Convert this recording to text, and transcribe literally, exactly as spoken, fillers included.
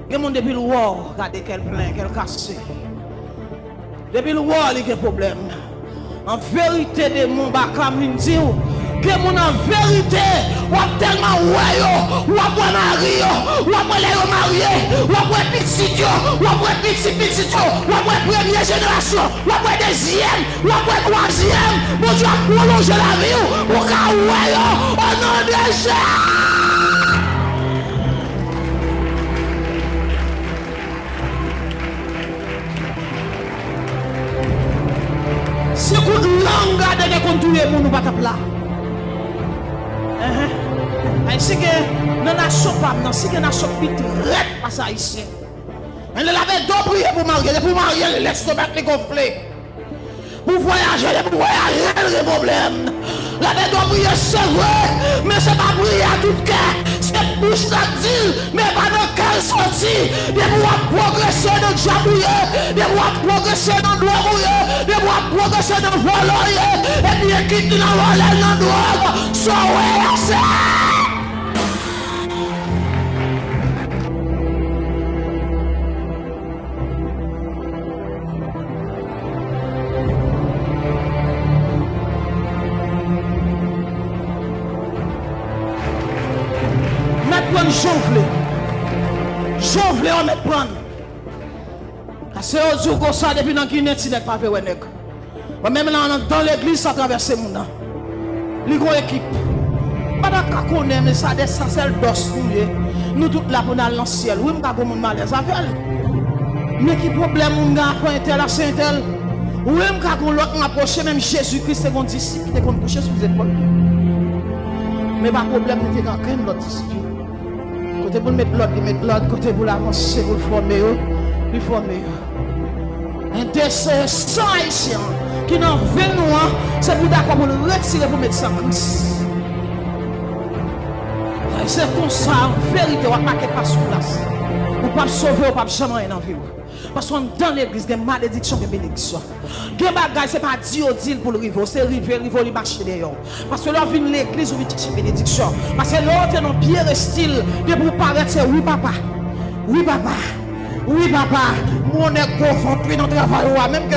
Gen moun depi l wè w, gade kè l plen, kè l kase. Depi l wè w, li gen pwoblèm. An verite, demon baka m vin di w, gen moun an verite, w ap tèlman wè yo, w ap wè mari yo, w ap wè lè yo marye, w ap wè pitit yo, w ap wè pitit pitit yo, w ap wè premye jenerasyon, w ap wè dezyèm, w ap wè twazyèm. Bondye ap pwolonje lavi w pou w ka wè yo, o non de Jezi. Si kout lang Adan te konn touye moun, ou pa t ap la. Enhen. Ay, si gen nan nasyon pa m nan, si gen nasyon k pi trèt pase Ayisyen. Men lè Labèdo priye pou marye, lè pou marye, lè estonmak li gonfle. Pou vwayaje, lè pou vwayaje, l gen pwoblèm. Labèdo priye, se vre, men se pa priye a tout kè. Se bouch la k di l, men pa nan kè l soti. Depi w ap pwogrese nan djab ou ye, depi w ap pwogrese nan dwòg ou ye, depi w ap pwogrese nan vòlè w ye, epi ekip li nan vòlè, nan dwòg, sa w wè a se. Mèt pran jan w vle. Jan w vle, w mèt pran. Pase yo di w konsa, depi nan Ginen, ti nèg pa vle wè nèg. Mwen menm la, anndan legliz, sa travèse moun nan. Li gon ekip. M pa ta ka konnen, men sa de sa sèl dòs nou ye. Nou tout la pou n al nan syèl. Wi, m ka gon moun m alèz avè l. Men ki pwoblèm moun gen afè entèl a se entèl? Wi, m ka gon lòt m apwoche, menm Jezi Kris te gon disip ki te konn kouche sou zepòl li. Men pa pwoblèm, li te gen ankenn lòt disip. Kote pou l met lòd, li met lòd. Kote pou l avanse, pou l fòme yo, li fòme yo. Endese san Ayisyen an ki nan venn nou an, se pou dakò pou l retire pou met san Kris. Se konsa, an verite, w ap make pa sou plas. Ou p ap sove, ou p ap janm anyen nan vi w. Paske anndan legliz, gen malediksyon, gen benediksyon. Gen bagay, se pa di yo di l pou l rive w, se rive, rive w, li mache dèyè w. Paske lè w vin legliz, ou vin chèche benediksyon. Paske lè w antre nan pyerestil, depi w parèt, se wi papa. Wi papa. Wi papa. Mwen nèg gwo vant wi nan travay ou a, menm ke